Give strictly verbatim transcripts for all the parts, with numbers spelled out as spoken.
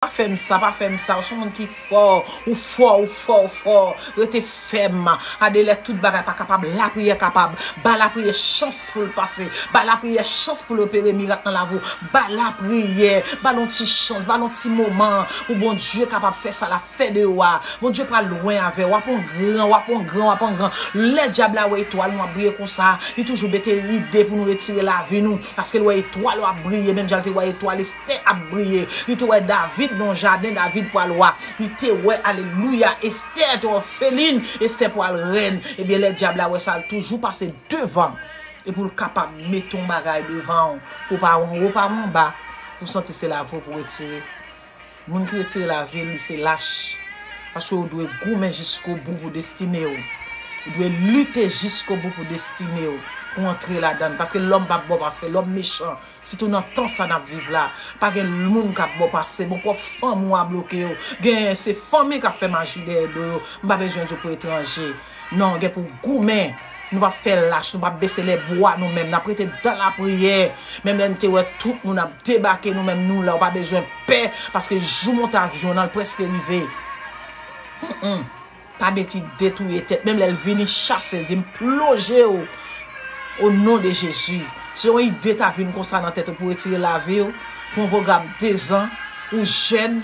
pa fè m sa, pa fè m sa. Ou se yon moun ki fò, ou fò, ou fò, ou fò. Rete fèm. Gade lè tout bagay pa kapab, lapriyè kapab. Ba lapriyè chans pou l pase. Ba lapriyè chans pou l opere mirak nan lavi w. Ba lapriyè, ba l yon ti chans, ba l yon ti moman pou Bondye kapab fè sa l ap fè de ou a. Bondye pral lwen avè w. W ap yon gran, w ap yon gran, w ap yon gran. Lè dyab la wè etwal nou ap briye konsa, li toujou mete ide pou nou retire lavi nou. Paske l wè etwal yo ap briye, menm jan l te wè etwal Estè ap briye. Li te wè David nan jaden, David pral wa. Li te wè, alelouya, Estè te òfelin, Estè pral rèn. Ebyen, lè dyab la wè sa, l toujou pase devan. E pou l kapab mete yon bagay devan w, pou w pa yon wo, pa yon ba, pou w santi se lavi w pou retire. Moun ki retire lavi l, li se lach. Paske w dwe goumen jiskobou pou destine w. Ou dwe lite jiskobou pou destine w, pou antre ladan l. Paske lòm p ap ba w pase, lòm mechan. Sitou nan tan sa n ap viv la. Pa gen moun k ap ba w pase. Bon, pwòp fanmi w a bloke w. Gen, se fanmi k ap fè maji dèyè do yo. M pa bezwen di w pou etranje. Non, gen pou goumen. Nou p ap fè lach, nou p ap bese lèbwa nou menm. N ap rete dan lapriyè. Menm lè n te wè tout moun ap debake, nou menm nou la, ou pa bezwen pè, paske jou montavyon an, l prèske rive. Mm-mm. Pa mete ide touye tèt. Menm lè l vini chase l, di m plonje w o non de Jezi. Si yon ide ta vin konsa nan tèt ou pou retire lavi w, pou yon pwogram dezan, ou jèn,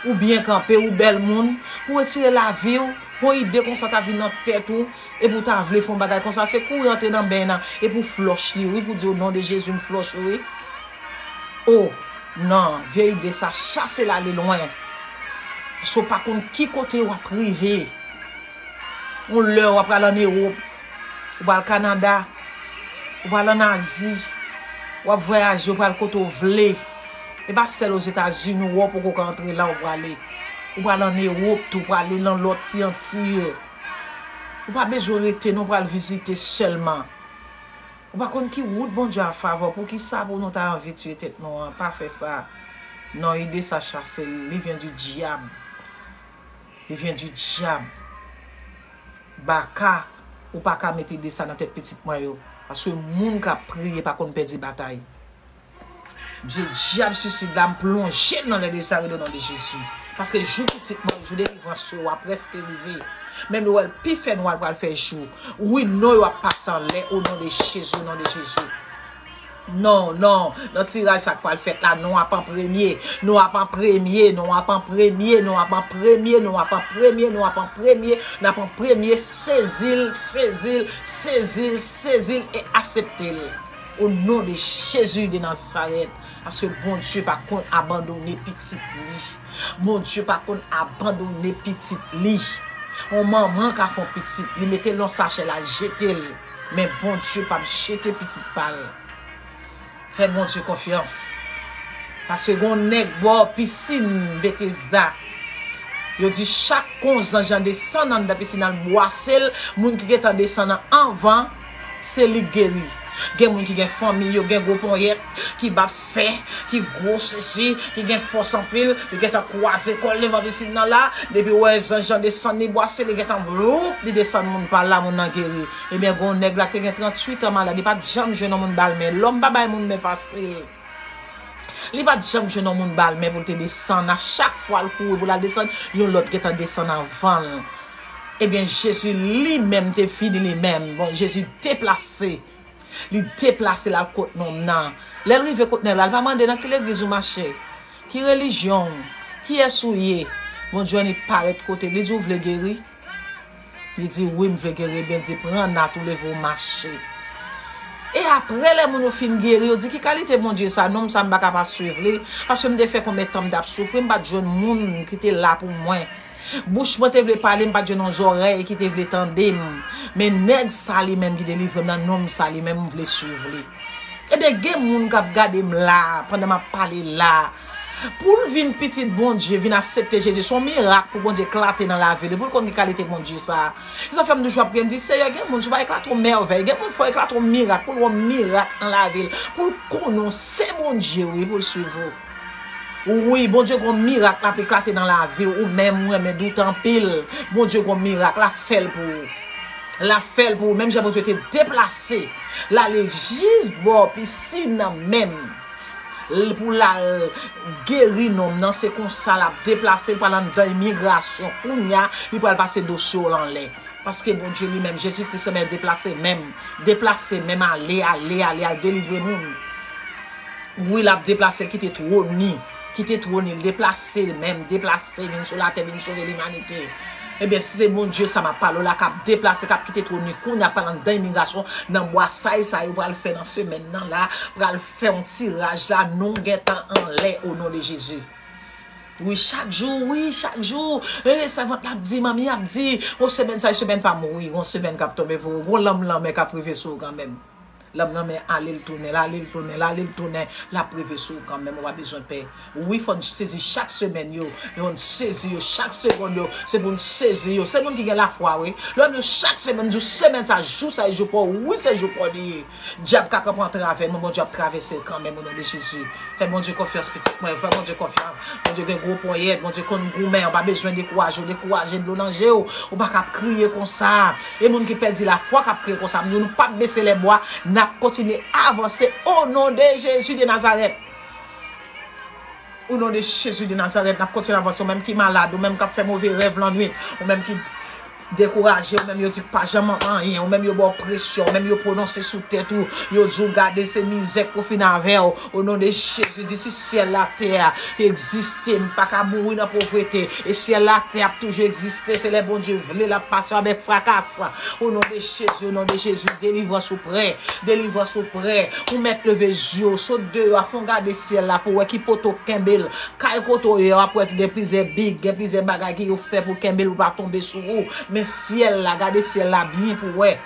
ou byen kanpe, ou bèl moun, pou retire lavi w, pou yon ide konsa ta vin nan tèt ou, epi w ta vle fè yon bagay konsa, se kouri antre nan beny nan, epi w flòch li, wi, pou di o non de Jezi, m flòch ou, wi. O, non, vye ide sa, chase l ale lwen. Paske w pa konn ki kote w ap rive. Yon lè w ap pral ann Ewòp, ou pral Kanada, ou pral ann Azi, w ap vwayaje, ou pral kote w vle. E pa sèl Ozetazini, ou wè w poko ka antre la ou prale. Ou pral ann Ewòp tou, ou prale nan lòt ti Antiy yo. Ou pa bezwen rete non, ou pral vizite sèlman. Ou pa konn ki wout Bondye a favè w, poukisa pou nou ta anvi tiye tèt nou an? Pa fè sa. Non, ide sa chase l, li vyen di dyab. Li vyen di dyab. Baka, ou pa ka mete ide sa nan tèt pitit mwen yo. Paske moun k ap priye pa konn pèdi batay. Byen dyab sisid la, m plonje l nan lè de sa, o non de Jezi. Paske jou pitit mwen, jou delivrans yo a prèske rive. Menm lè w wè l pi fè nwa, l pral fè jou. Wi, non yo ap pase anlè, o non de Jezi, o non de Jezi. Non, non, nan tiraj sa k pral fèt la, non ap an premye, non ap an premye, non ap an premye, non ap an premye, non ap an premye, non ap an premye, n ap an premye, sezi l, sezi l, sezi l, sezi l e aksepte l. O non de Jezi de Nazarèt, paske Bondye pa konn abandone pitit li. Bondye pa konn abandone pitit li. Yon manman ka fè yon pitit, li mete l nan sachè, l al jete l. Men Bondye p ap jete pitit pa l. Fè Bondye konfyans. Paske gen yon nèg bò pisin Betesda. Yo di chak kou zanj lan desann anndan pisin nan, l bwase l, moun ki gentan desann nan anvan, se li k geri. Gen moun ki gen fanmi yo, gen gwo ponyèt, ki bat fè, ki gwo sesi, ki gen fòs anpil, li gentan kwaze kò l devan pisin nan la, depi w wè zanj lan desann, li bwase, li gentan bloup, li desann moun pa l la, moun nan geri. Ebyen, gen yon nèg la ki te gen tranntuit an malad, li pa t janm jwenn yon moun ba l men. Lòm pa bay moun men fasil. Li pa t janm jwenn yon moun ba l men pou l te desann. A chak fwa l kouri pou l al desann, yon lòt gentan desann anvan l. Ebyen, Jezi li menm te vini li menm. Bon, Jezi deplase. Li deplase l al kot nonm nan. Lè l rive kot nèg la, li pa mande nan ki legliz ou mache, ki relijyon w, kiyès ou ye. Bondye annik parèt kote l, li di, ou vle geri? Li di, wi, m vle geri. Ebyen, di, pran nat ou, leve w mache. E apre, lè moun yo fin geri, yo di, ki kalite Bondye sa? Nonm sa, m pa ka pa swiv li. Paske m te fè konbyen tan m t ap soufri, m pa t jwenn moun ki te la pou mwen. Bouch mwen te vle pale, m pa t jwenn yon zòrèy ki te vle tande m. Men nèg sa li menm ki delivre m nan, nonm sa li menm, m vle swiv li. Ebyen, gen moun k ap gade m la, pandan m ap pale la. Pou l vin pitit Bondye, vin aksepte Jezi, se yon mirak pou Bondye eklate nan lavi l, pou l konn ki kalite Bondye sa a. Se sa fè m toujou ap priye, m di, Seyè, gen moun, si w pa eklate yon mèvèy, gen moun fò w eklate yon mirak, pou l wè yon mirak nan lavi l, pou l konnen w se Bondye, wi, pou l swiv ou. Wi, Bondye gon mirak l ap eklate nan lavi w, ou menm, ou renmen doute anpil. Bondye gon mirak, l ap fè l pou ou. L ap fè l pou ou, menm jan Bondye te deplase, l ale jis bò pisin nan menm. l pou l al geri nonm nan, se konsa l ap deplase, l pral anndan imigrasyon. Kounye a, li pral pase dosye w anlè. Paske Bondye li menm, Jezi Kris li menm deplase menm. Deplase menm, ale, ale, ale, al delivre moun. Wi, l ap deplase, l kite twòn li. Kite twòn li, l deplase menm, deplase, vin sou latè, vin sove limanite. Ebyen, si se Bondye sa m ap pale w la, k ap deplase, k ap kite twòn li, kounye a pral anndan imigrasyon, nan bwasay sa yo pral fè nan semèn nan la, pral fè yon tiraj la, non gentan anlè, o non de Jezi. Wi, chak jou, wi, chak jou. E, sèvant la ap di, manmi ap di, yon semèn sa, yon semèn pa m, wi, yon semèn k ap tonbe pou ou, yon lanm lanmè k ap rive sou ou kanmenm. Lanm nan men ale l tounen, l ale l tounen, l ale l tounen, l ap rive sou ou kanmenm, ou pa bezwen pè. Wi, fò n sezi chak semèn yo, fò n sezi yo chak segonn yo, se pou n sezi yo. Se moun ki gen lafwa, wi. Lè m di w chak semèn, m di w semèn sa, jou sa, e jou pa w, wi, se jou pa w li ye. Dyab ka kanpe antravè mwen, Bondye ap travèse l kanmenm, o non de Jezi. Fè Bondye konfyans, pitit mwen, fè Bondye konfyans. Bondye gen gwo ponyèt, Bondye konn goumen, ou pa bezwen dekouraje, ou dekouraje, dlo nan je w, ou pa ka ap kriye konsa. E moun ki pèdi lafwa k ap kriye konsa, m di w, nou p ap bese lèbwa, n ap kontinye avanse, o non de Jezi de Nazarèt. O non de Jezi de Nazarèt, n ap kontinye avanse. Ou menm ki malad, ou menm k ap fè move rèv lannwit, ou menm ki dekouraje, ou menm yo di k pa janm anyen, ou menm yo ba w presyon, ou menm yo pwononse sou tèt ou, yo di w gade se mizè k pou fin avè w. O non de Jezi, di si syèl latè a egziste, m pa ka mouri nan povrete, e syèl latè ap toujou egziste, se lè Bondye vle l ap pase avèk frakas. O non de Jezi, o non de Jezi, delivrans ou prè. Delivrans ou prè. Ou mèt leve zye w, sot deyò a, fè w gade syèl la pou w wè ki poto k kenbe l. Kay kote w ye a, w ap wè gen plizyè big, gen plizyè bagay ki yo fè pou kenbe l, pou pa tonbe sou ou. Men syèl la, gade syèl la byen pou w wè.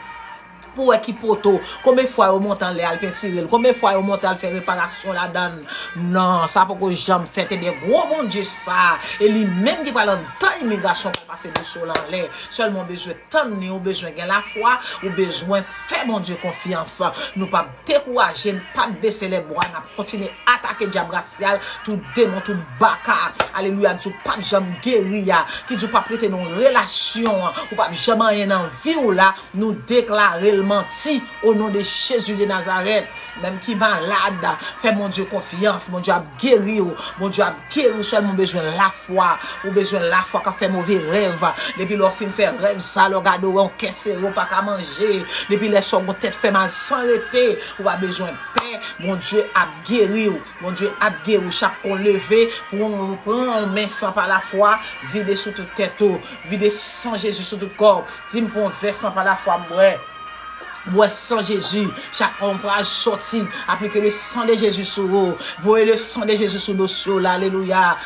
Pou w wè ki poto. Konbyen fwa yo monte anlè al pentire l? Konbyen fwa yo monte al fè reparasyon ladan l? Non, sa poko janm fèt. Ebyen, gwo Bondye sa, e li menm ki pral anndan imigrasyon, pral pase dosye w la anlè. Sèlman w bezwen tann li, ou bezwen gen lafwa, ou bezwen fè Bondye konfyans. Nou p ap dekouraje, n p ap bese lèbwa, n ap kontinye atake dyab rasyal, tout demon, tout baka, alelouya, ki di w p ap janm geri a, ki di w p ap rete nan yon relasyon an, ou p ap janm anyen nan vi w la, nou deklare l manti, o non de Jezi de Nazarèt. Menm ki malad, fè Bondye konfyans, Bondye ap geri w, Bondye ap geri w, sèlman w bezwen lafwa, ou bezwen lafwa k ap fè move rèv. Depi lè w fin fè rèv sa, lè w gade w wè yon kè sere, w pa ka manje, depi lè sa w gon tèt fè mal san rete, ou pa bezwen pè, Bondye ap geri w, Bondye ap geri w, chak kon leve, pran, pran yon men san pa lafwa, vide sou tout tèt ou, vide san Jezi sou tout kò w, di m pran yon vè san pa lafwa m bwè. Bwè san Jezi. Chak fwa w pral sòti, aplike le sang de Jésus sou ou. Voye le sang de Jésus sou dosye w la. Alelouya.